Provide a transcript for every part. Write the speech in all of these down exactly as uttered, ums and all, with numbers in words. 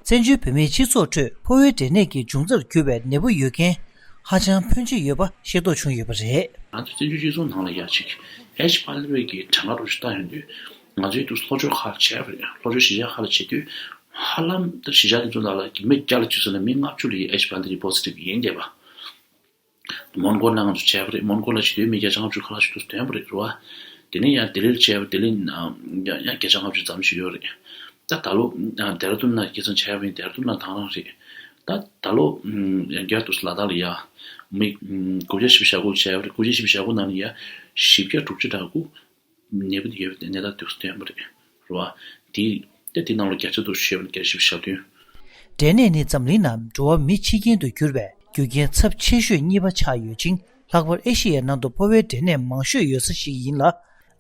བཙན་བྱོལ་བོད་མིའི་སྤྱི་ཚོགས་ཁྲོད་ཕོ་བའི་འབྲས་ནད་ཀྱི་འབྱུང་རྩར་གྱུར་པའི་ནད་འབུ་ཡོད་མཁན་ཧ་ཅང་ཕོན་ཆེ་ཡོད་པ་ཤེས་རྟོགས་བྱུང་ཡོད་པ་རེད། ང་ཚོ་བཙན་བྱོལ་སྤྱི་ཚོགས་ནང་ལ་ཡ་ཅིག་ཨེཆ་ཕའི་ལེ་རི་གི་གྲངས་ཀ་འདྲ་ཞིག་བལྟ་ཡོང་དུས། ང་ཚོའི་དུས་ལྷོ་ཕྱོགས་ཁག་ལ་བྱས་པ་རེད། ལྷོ་ཕྱོགས་གཞིས་ཆགས་ཁག་ལ་བྱེད་དུས། ཧ་ལམ་ད་གཞིས་ཆགས་དེ་ཚོ་ནང་ལ་མི་བརྒྱ་ལ་བཅུ་ཙམ་ལ་མི་ལྔ་བཅུ་ལ་ཡ་ཨེཆ་ཕའི་ལེ་རི་པོ་སི་ཊིབ་ཡིན་བསྡད་པ། མོན་གྷོ་ནང་ང་ཚོ་བྱས་པ་རེད། མོན་གྷོ་ལ་བྱེད་དུས་མི་བརྒྱ་ཆ་ལྔ་བཅུ་ཁ་ལག་ཞིག་ཏུ་ཐོན་པ་རེད། རེད་བ། དེ་ནས་ཡང་ལྡི་ལིར་བྱས་པ། ལྡི་ལི་ནང་ཡང་ཡང་བརྒྱ་ཆ་ལྔ་བཅུ་ཙམ་ཞིག་ཡོད་རེད། ད་ད་ལོ་ཨ་ལྡེ་ར་ལྡུན་ནང་ཁ་སང་བྱས་པ་ཡིན། ལྡེ་ར་ལྡུན་ནང་དེ་རང་རེད། ད་ད་ལོ་ཡང་བསྐྱར་དུ་ལ་དྭགས་ལ་ཡ་མི་དགུ་བརྒྱ་བཞི་བཅུ་ཞེ་དགུ་བྱས་པ་རེད། དགུ་བརྒྱ་བཞི་བཅུ་ཞེ་དགུ་ནང་ནས་ཡ་བཞི་བརྒྱ་དྲུག་ཅུ་དྲུག་ནད་འབུ་དེ་ཡོད་པའི་ནད་རྟགས་དེ་ཚོ་ཐོན་པ་རེད། རེད་བ། དེ་དེ་དེ་ནང་ལ་བརྒྱ་ཆ་དུ་ཤེས་པ་ནི་བརྒྱ་ཆ་བཞི་བཅུ་ཞེ་བདུན། འབྲས་ནད་ནི་འཛམ་གླིང་ནང་འགྲོ་བ་མི་འཆི་རྐྱེན་དུ་གྱུར་བའི་རྒྱུ་རྐྱེན་ཚབས་ཆེ་ཤོས་གཉིས་པ་ཆགས་ཡོད་ཅིང་། ལྷག་པར་ཨེ་ཤི་ཡའི་ནང་དུ་ཕོ་བའི་འབྲས་ནད་མང་ཤོས་ཡོད་ས་ཞིག་ཡིན་ལ།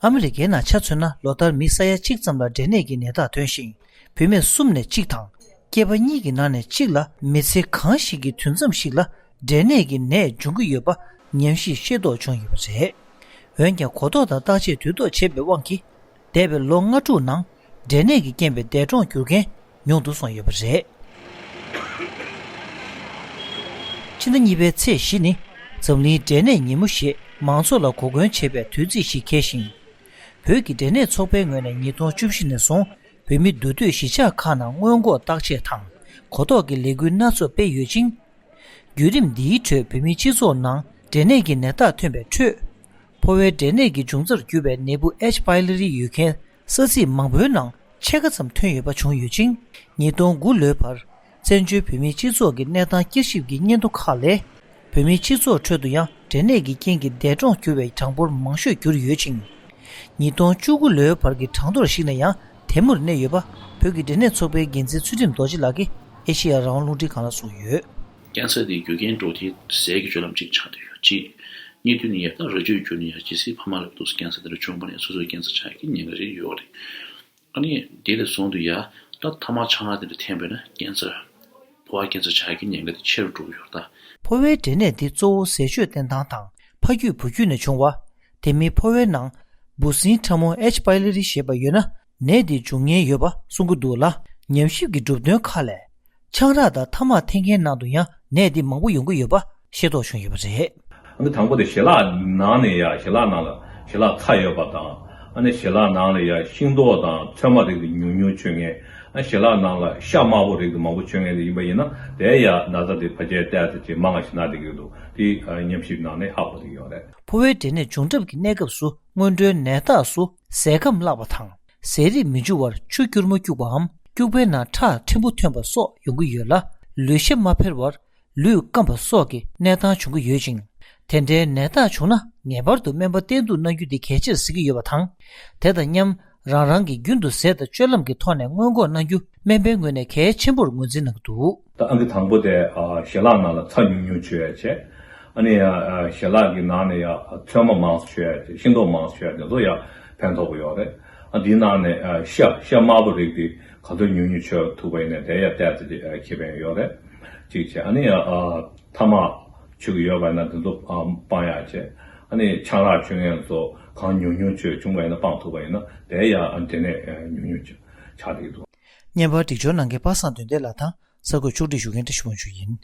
ཨ་མི་རི་ཀའི་ནང་ཆ་མཚོན་ན་ལོ་ལྟར་མི་ས་ཡ་གཅིག་ཙམ་ལ་འབྲས་ནད་ཀྱི་ནད་རྟགས་ཐོན་ཞིང་། བུད་མེད་གསུམ་ནས་གཅིག་དང་། སྐྱེས་པ་གཉིས་ཀྱི་ནང་ནས་གཅིག་ལ་མི་ཚེ་གང་ཞིག་གི་དུས་མཚམས་ཤིག་ལ་འབྲས་ནད་ཀྱི་ནད་འབྱུང་གི་ཡོད་པ་ཉམས་ཞིབ་ཤེས་རྟོགས་བྱུང་ཡོད་པ་རེད། འོན་ཀྱང་གོ་རྟོགས་དང་བརྟག་དཔྱད་དུས་ཐོག་བྱས་པའི་དབང་གིས། འདས་པའི་ལོ་ལྔ་དྲུག་ནང་འབྲས་ནད་ཀྱི་རྐྱེན་པས་འདས་གྲོངས་གྱུར་མཁན་ཉུང་དུ་སོང་ཡོད་པ་རེད། ཕྱི་ཟླ་གཉིས་པའི་ཚེས་བཞི་ནི་འཛམ་གླིང་འབྲས་ནད་ཉིན་མོ་ཞེས་མང་ཚོགས་ལ་གོ་སྐོན་བྱེད་པའི་དུས་ཚིགས་ཤིག་འཁེལ་ཞིང་། བོད་ཀྱི་འབྲས་ནད་ཚོགས་པའི་ངོས་ནས་ཉིས་སྟོང་བཅུ་བཞི་ནས་བཟུང་བོད་མི་འདུས་སྡོད་གཞིས་ཆགས་ཁག་ནང་སྔོན་འགོག་བརྟག་དཔྱད་དང་གོ་རྟོགས་ཀྱི་ལས་འགུལ་སྣ་ཚོགས་སྤེལ་ཡོད་ཅིང་། བརྒྱུད་རིམ་འདིའི་ཁྲོད་བོད་མིའི་སྤྱི་ཚོགས་ནང་འབྲས་ནད་ཀྱི་ནད་རྟགས་ཐོན་པའི་ཁྲོད། ཕོ་བའི་འབྲས་ནད་ཀྱི་འབྱུང་རྩར་གྱུར་པའི་ནད་འབུ་ཨེཆ་ཕའི་ལེ་རི་ཡོད་མཁན་ས་ཚིགས་མང་པོའི་ནང་ཕྱེད་ཀ་ཙམ་ཐོན་ཡོད་པ་བྱུང་ཡོད་ཅིང་། ཉིས་སྟོང་དགུ་ལོའི་བར་བཙན་བྱོལ་བོད་མིའི་སྤྱི་ཚོགས་ཀྱི་གནས་སྟངས་བསྐྱར་ཞིབ་ཀྱི་སྙན་ཐོ་ཁག་ལས། བོད་མིའི་སྤྱི་ཚོགས་ཁྲོད་དུ་ཡང་འབྲས་ནད་ཀྱི་རྐྱེན་གྱིས་འདས་གྲོངས་གྱུར་བའི་གྲངས་འབོར་མང་ཤོས་གྱུར་ཡོད་ཅིང་། ཉིས་སྟོང་བཅུ་དགུ་ལོའི་བར་གྱི་གྲངས་ཐོར་གཞིགས་ན་ཡང་དེ་མུར་གནས་ཡོད་པ་བོད་ཀྱི་འབྲས་ནད་ཚོགས་པའི་འགན་འཛིན་ཚུལ་ཁྲིམས་རྡོ་རྗེ་ལགས་ཀྱིས་ཨེ་ཤེ་ཡ་རང་དབང་རླུང་འཕྲིན་ཁང་ལ་གསུངས་ཡོད། ཀན་སར་དེའི་རྒྱུ་རྐྱེན་འགྲོ་དེ་ཟས་ཀྱི་སྤྱོད་ལམ་གཅིག་ཆགས་བསྡད་ཡོད། གཅིག་གཉིས་དུས་ནས་ཡ་ད་ར་ཅོའི་རྒྱུ་ནས་ཡ་ཇི་སྲིད་ཕ་མ་ལ་དུས་སུ་ཀན་སར་དེ་འདྲ་བྱུང་བ་ནས་སོ་སོའི་ཀན་སར་ཆགས་ཀྱི་ཉེན་ཁ་རེ་ཡོད་རེད། ཨ་ནི་དེ་ལས་བཟུང་དུ་ཡ་ད་ཐ་མག་ཆང་རག་དེ་འདྲ་འཐེན་པས་ན་ཀན་སར། ཕོ་བ་ཀན་སར་ཆགས་ཀྱི་ཉེན་ཁ་དེ་ཆེ་རུ་འགྲོ་གི་ཡོད་རེད་ད། ཕོ་བའི་འབྲས་ནད་འདི་གཙོ་བོ་ཟས་སྤྱོད་བསྟེན་སྟངས་དང་ཕ་རྒྱུད་བུ་རྒྱུད་ནས་བྱུང་བ། དེ་མིན་ཕོ་བའི་ནང་འབུ་སྲིན་ཕྲ་མོ་ཨེཆ་པའི་ལེ་རི་ཞེས་པ་ཡོད་ན་ནད་འདི་འབྱུང་ཉེན་ཡོད་པ་གསུང་གི་འདུག་ལ། ཉམས་ཞིབ་ཀྱི་གྲུབ་དོན་ཁག་ལས། ཆང་རག་དང་ཐ་མག་འཐེན་མཁན་ནང་དུ་ཡང་ནད་འདི་མང་པོ་ཡོང་གི་ཡོད་པ་ཤེས་རྟོགས་བྱུང་ཡོད་པ་རེད། ཨ་ནི་དང་པོ་དེ་ཞལ་ལག་ནང་ནས་ཡ་ཞལ་ལག་ནང་ལ་ཞལ་ལག་ཚ་ཡོད་པ་དང་། ཨ་ནི་ཞལ་ལག་ནང་ལ་ཡ་ཤིང་ཏོག་དང་ཚོད་མ་རིགས་དེ་ཉུང་ཉུང་མཆོད་མཁན། ཨ་ཞལ་ལག་ནང་ལ་ཤ་དམར་པོ་རིགས་དེ་མང་པོ་མཆོད་མཁན་དེ་ཡིན་པ་ཡིན་ན་དེ་ཡ་ན་ཚ་དེ་ཕལ་ཆེར་ཏོག་ཙམ་ཅིག་མང་བ་ཞིག་ན་བསྡད་ཀྱི་འདུག་དེ་ཉམས་ཞིབ་ནང་ནས་ཧ་གོ་བསྡད་ཡོད་རེད། ཕོ་བའི་འབྲས་ནད་འབྱུང་གྲབས་ཀྱི་གནས་སྐབས་སུ་སྔོན་འགྲོའི་ནད་རྟགས་སུ་ཟས་ཁམས་བརླག་པ་དང་། ཟས་རིགས་མི་འཇུ་བར་ཆུ་སྐྱུར་མོ་སྐྱུག་པའམ་སྐྱུག་པའི་ནང་ཁྲག་ཕྲན་བུ་ཐོན་པ་སོགས་ཡོང་གི་ཡོད་ལ། ལུས་ཤ་མ་འཕེལ་བར་ལུས་སྐམ་པ་སོགས་ཀྱི་གནས་སྟངས་བྱུང་གི་ཡོད་ཅིང་། དེ་འདྲའི་ནད་རྟགས་བྱུང་ན་ངེས་པར་དུ་སྨན་པ་བསྟེན་གཏུག་གནང་རྒྱུ་དེ་གལ་ཆེར་གཟིགས་ཀྱི་ཡོད་པ་དང་། དེ་དང་མཉམ་རང་རང་གིས་རྒྱུན་དུ་ཟས་དང་སྤྱོད་ལམ་གྱི་ཐོག་ནས་སྔོན་འགོག་གནང་རྒྱུ་སྨན་པའི་ངོས་ནས་གལ་ཆེན་པོར་ངོས་འཛིན་གནང་གི་འདུག་ད་ཨང་ཀི་དང་པོ་དེ་ཨ་ཞལ་ལག་ནང་ལ་ཚྭ་ཉུང་ཉུང་མཆོད་ཡ་བྱས། ཨ་ནི་ཡ་ཨ་ཞལ་ལག་གི་ནང་ནས་ཡ་ཚོད་མ་མང་ཙམ་མཆོད་ཡ་བྱས། ཤིང་ཏོག་མང་ཙམ་མཆོད་ཡ་དེ་ཚོ་ཡ་ཕན་ཐོགས་པོ་ཡོད་རེད། ཨ་འདིའི་ནང་ནས་ཨ་ཤ་ཤ་དམར་པོ་རིགས་དེ་ག་ཚོད་ཉུང་ཉུང་མཆོད་ཐུབ་པ་ཡིན་ན་དེ་ཡ་ཏོག་ཙམ་ཅིག་ཨ་ཁེ་ཕན་ཡོད་རེད། གཅིག་བྱས། ཨ་ནི་ཡ་ཨ་ཐ་མག་མཆོད་ཀྱི་ཡོད་པ་ཡིན་ན་དེ་ཚོ་ཨ་སྤང་ཡ་བྱས། ཨ་ནི་ཆང་རག་མཆོད་མཁན་ཚོ་གང་ཉུང་ཉུང་མཆོད་བྱུང་བ་ཡིན་ན་སྤང་ཐུབ་པ་ཡིན་ན་དེ་ཡ་ཨ་འབྲས་ནད་ཨ་ཉུང་ཉུང་ཆགས་བསྡད་ཀྱི་འདུག་བརྙན་པར་སྒྲིག་སྦྱོར་གནང་མཁན་པ་སངས་དོན་ལྡན་ལགས་དང་གསར་འགོད་ཕྱོགས་སྒྲིག་ཞུ་མཁན་བཀྲ་ཤིས་དབང་ཕྱུག་ཡིན།